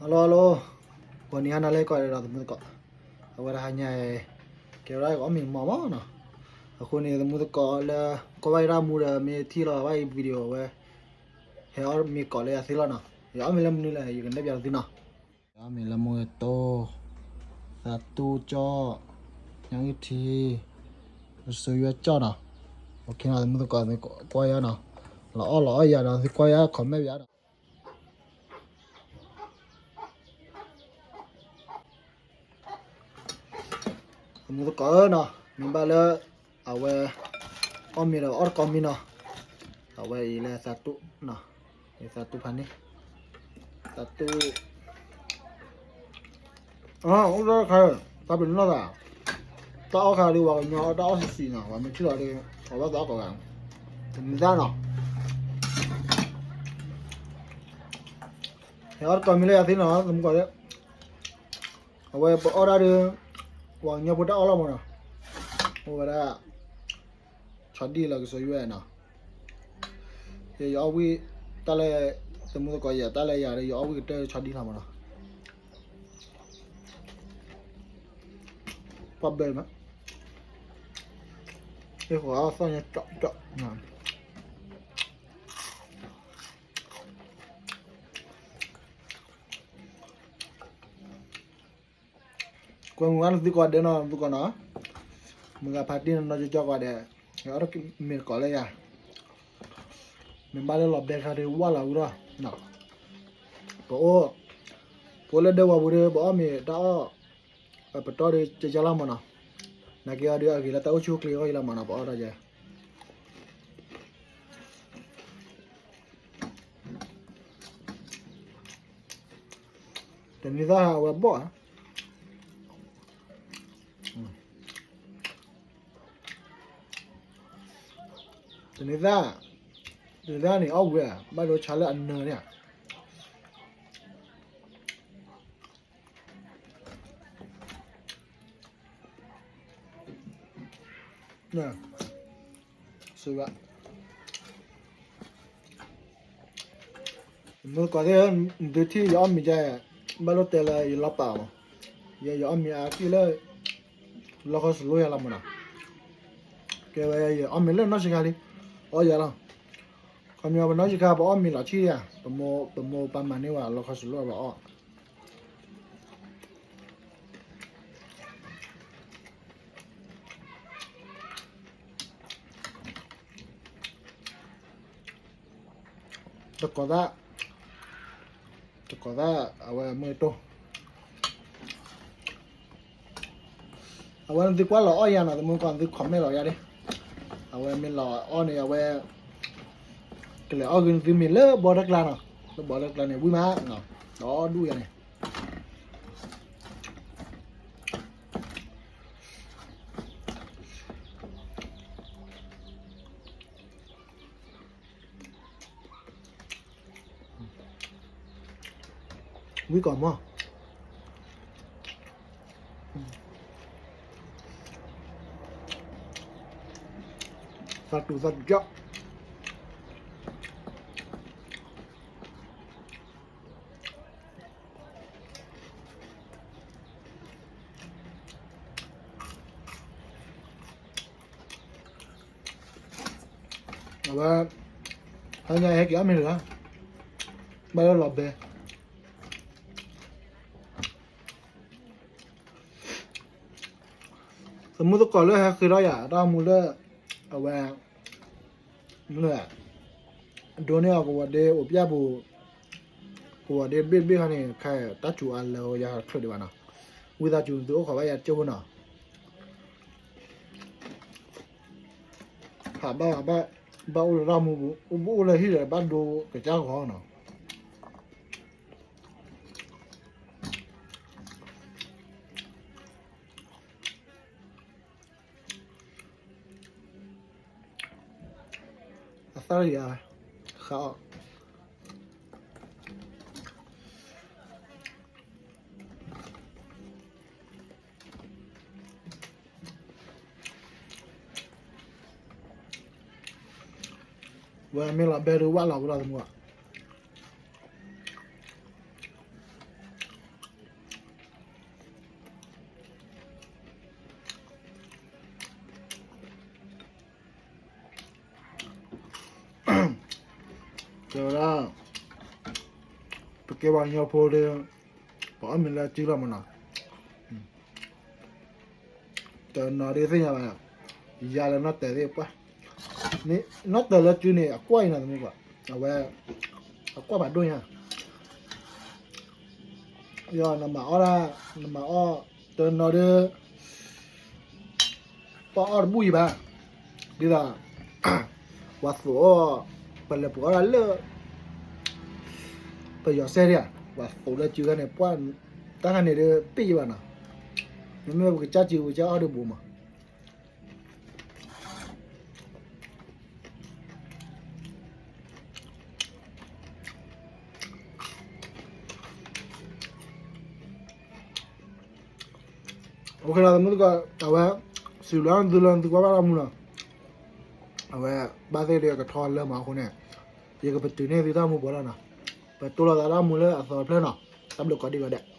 Hello hello, ဂီၤနံၤဟါနၤလၢကိးဂၤဒဲးဒီး သမူသကိး, အဝဲတဟါညါ ကဲဝဲဒၣ်ကအီၣ်မ့ၤမီၤမီၤနီၤ. အဃိန့ၣ် သမူသကိးလၢ ကွၢ်ဘၣ်ယတၢ်မူဒီးမ့ၢ်ထံၣ်လီၤဘၣ်အံၤ video ဝဲ ဟဲအီၣ်မ့ၤကိးလၢယၤသ့လီၤနီၤ. ယအီၣ်မ့ၤလၢမနုၤလဲၣ် ယကနဲၣ်ပျးသုနီၤ. ယအီၣ်မ့ၤလၢမူဂဲၤတိၢ်, သးတူၢ်ကၠီၣ်, ညၣ်အုၣ်ထံ, ကစူးယွဲၢ်ကၠီၣ်နီၤ. အိၣ်ခ့နီၤ သမူသကိး ကွၢ်ယၤနီၤ. လီၤအီၣ်လီၤအီၣ်ယၤဒီး သုကွၢ်ယၤ comment ယၤနီၤ. သမူသကိးဧၢနီၤ, မ့ၢ်ဘၣ်လၢ အဝဲ အီၣ်မ့ၤဒီးအီၣ်တကိးမံနီၤ. အဝဲအံၤလၢသးတူၢ်နီၤ, သးတူၢ်ဖးန့ၣ်, သးတူၢ် အိၣ်တခါ, သးပ့ၤနီၣ်သး, တၢ်အီၣ်ခါဒီး ပှၤကညီအီၣ်တၢ်အီၣ်ဆံးဆံးနီၤ, ပှၤမ့ၢ်ထံၣ်လီၤဒီး အီၣ်ဘၣ်သးအီၣ်ကိးဂၤ, တမံၤသၣ်နီၤ. ဟဲအီၣ်တကိးမံလၢယၤသ့နီၤ သမူသကိး, အဝဲပအီၣ်ဒၣ်ဒီး ပှၤကညီဖိတၢ်အီၣ်လီၤမးနီၤ, အိၣ်ဝဲဒၣ် ဆီဒံၣ်လၢကစူးယွဲၢ်နီၤ. ယအီၣ်ဝံၣ်တၢ်လၢ သမူသကိးယၤ တၢ်လၢယၤဒီး ယအီၣ်ဝံၣ်ကတၢၢ်ဆီဒံၣ်လီၤမးနီၤ. ပှၢ်ဘဲမး, ဟ့ၣ်ဃီၤအီၣ်သီၣ်ညါကၠီကၠီ, ကွဲမုာ်ဝဲနသုကိးဂၤဒဲးနီၤ သုကိးနီၤ, မုၢ်ဂၤဖးတံၢ်နီၤ နီၢ်ကၠီကၠီကိးဂၤဒဲး, အီၣ်တၢ်မ့ၤတကိးလၢယၤ, မ့ၢ်ဘၣ်လၢလီၤဘဲခါဒီးဝၢ်လီၤဝံၤလီၤ, ပအိၣ်, ပအိၣ်လၢဒဲဝီၤပူၤဒီး ပအီၣ်မ့ၤတၢ်အီၣ်, ပတီၢ်ဒီးကကလီၤမးနီၤ, နာ်က့အီၤဒီးအဂ့ၤလၢတၢ်အိၣ်ဆူၣ်အိၣ်ချ့အဂီၢ်ယလီၤမးနီၤ ပအီၣ်တၢ်ယဲ တနံၤသၣ်အဝဲဘီၣ်ဧါ, တနံၤသၣ်, တနံၤသၣ်န့ၣ်အီၣ်ဝံၤဧါ, ဘၣ်ဒိဆါလၢအနၢၤန့ၣ်ဧါ. စူဘၣ်, မုၢ်ကီၢ်သ့ၣ်, နသုထံၣ်ယအီၣ်မ့ၤဒ်အံၤ, ဘၣ်လိၣ်တဲလၢယလီၤပာ်အီၤမး, ယဲယအီၣ်မ့ၤအါကံၢ်လၢ လီခီစလိယၤလီၤမးနီၤ, ကဲဝဲယအီၣ်မ့ၤလၢနီၢ်ဆံးခါလံ, အီၣ်ယၤလီၤ, ခီမ့ၢ်ပနီၢ်ဆံးခါ ပအီၣ်မ့ၤလီၤဆံၣ်ယၤ, ပမိၢ်ပၢ်မၤန့ၢ်ဝဲလီခီစလိအီၤလီၤအီၣ် တကိးသၣ်, တကိးသၣ်, အဝဲမ့ၢ်တိၢ်, အဝဲနသုကွၢ်လီၤအီၣ်ယၤနီၤ, သမုၢ်ကီၢ်နသု comment လီၤယၤဒၣ်, အဝဲမ့ၢ်လီၤအီၣ်န့ၣ် အဝဲ ကလဲၤအီၣ်ဂ့ၤနသုမ့ၤလၢဘီတၢ်ကျါနီၤ, လၢဘီတၢ်ကျါန့ၣ် ဝံၣ်မး, ဒီဒူၣ်ယၤန့ၣ် ဝံၣ်ကီးမး, သးတူၢ်သးတူၢ်ကၠီၣ်, အဝဲ, ဟဲညါဟဲက့ၤအီၣ်မ့ၤလၢာ်, ဘၣ်လၢလီၤဘဲ သမုၢ်သကိးလၢဟဲဃ့ထီၣ်ယၤ တၢ်မူလၢ အဝဲ မနုၤလဲၣ်, ဒိးန့ၢ်အီၤကဝီၤဒ့အိၣ်ပျဲၢ်ပူၤ, ကဝီၤဒ့ဘ့ၣ်တဘ့ၣ်ခါန့ၣ် ခဲတၢ်စူၤအါလၢယၤချၢးဒံးဘၣ်နီၤ, ဝံသးစူၤသုအိၣ်ခိးဘၣ်ယၤတကၠိဖိနီၤ, ဟးဘၣ်ဟးဘၣ်, ဘၣ်အိၣ်လၢတၢ်မူပူၤ, အိၣ်လၢဟံၣ်ဒီးဘၣ်ဒိကစၢ်ဂီၤနီၤ. အသၣ်ယၤ, ဃးအီၣ် ဝဲမ့ၢ်လီၤဘဲဒုးဝၣ်လီၤဝဲလီၤသမူဘၣ်. တဲဝဲဒၣ် ပကဲပှၤကညီဖိဒီး ပအီၣ်မ့ၤလၢစုလီၤမးနီၤ. တနီၤဒုးသ့ၣ်ညါဘၣ်, ယၤလၢနီၢ်တၢၤသ့ၣ်ပှၢ်, နီၢ်တၢၤလၢစုန့ၣ် အကွၢ်အံၤနီၤ သမုၢ်ကွၢ်, အဝဲ အကွၢ်ဘၣ်ဒိၣ်ညါ, ယနမၤအီၣ်ဒၣ်, နမၤအီၣ် တနီၤဒုး ပအီၣ်တဘူၣ်အံၤဘၣ်, ဒ်သိး ပှၤသိးအီၣ်, ပလဲၤပှ့ၤအီၣ်ဒၣ်လၢ ပယီၤစဲဒၣ်ဧါ, ပှၤသိးလၢစုခါန့ၣ် ပှၢ် တၢ်ခါန့ၣ်ဒုး ပ့ၢ်ယဘၣ်နီၤ, မ့မ့ၢ်ပကစၢ်စုပကစၢ်အီၣ်ဒုးဘူးမး. အိၣ်ခ့လီၤ သမုၢ်သကိး အဝဲ စံးဘျုးသုလၢသုကွၢ်ဘၣ်တၢ်မူလီၤ. အဝဲ ဘၣ်သ့ၣ်ဒီးကထီလၢမးအဃိန့ၣ် ယကပတုာ်န့ၢ်သုတၢ်မူပှဲၤလီၤနီၤ. ပတိၢ်လိာ်သးတၢ်မူလၢအသီတဖျၢၣ်နီၤ. တၢ်ဘျုးကိးဒံကိးဒဲး.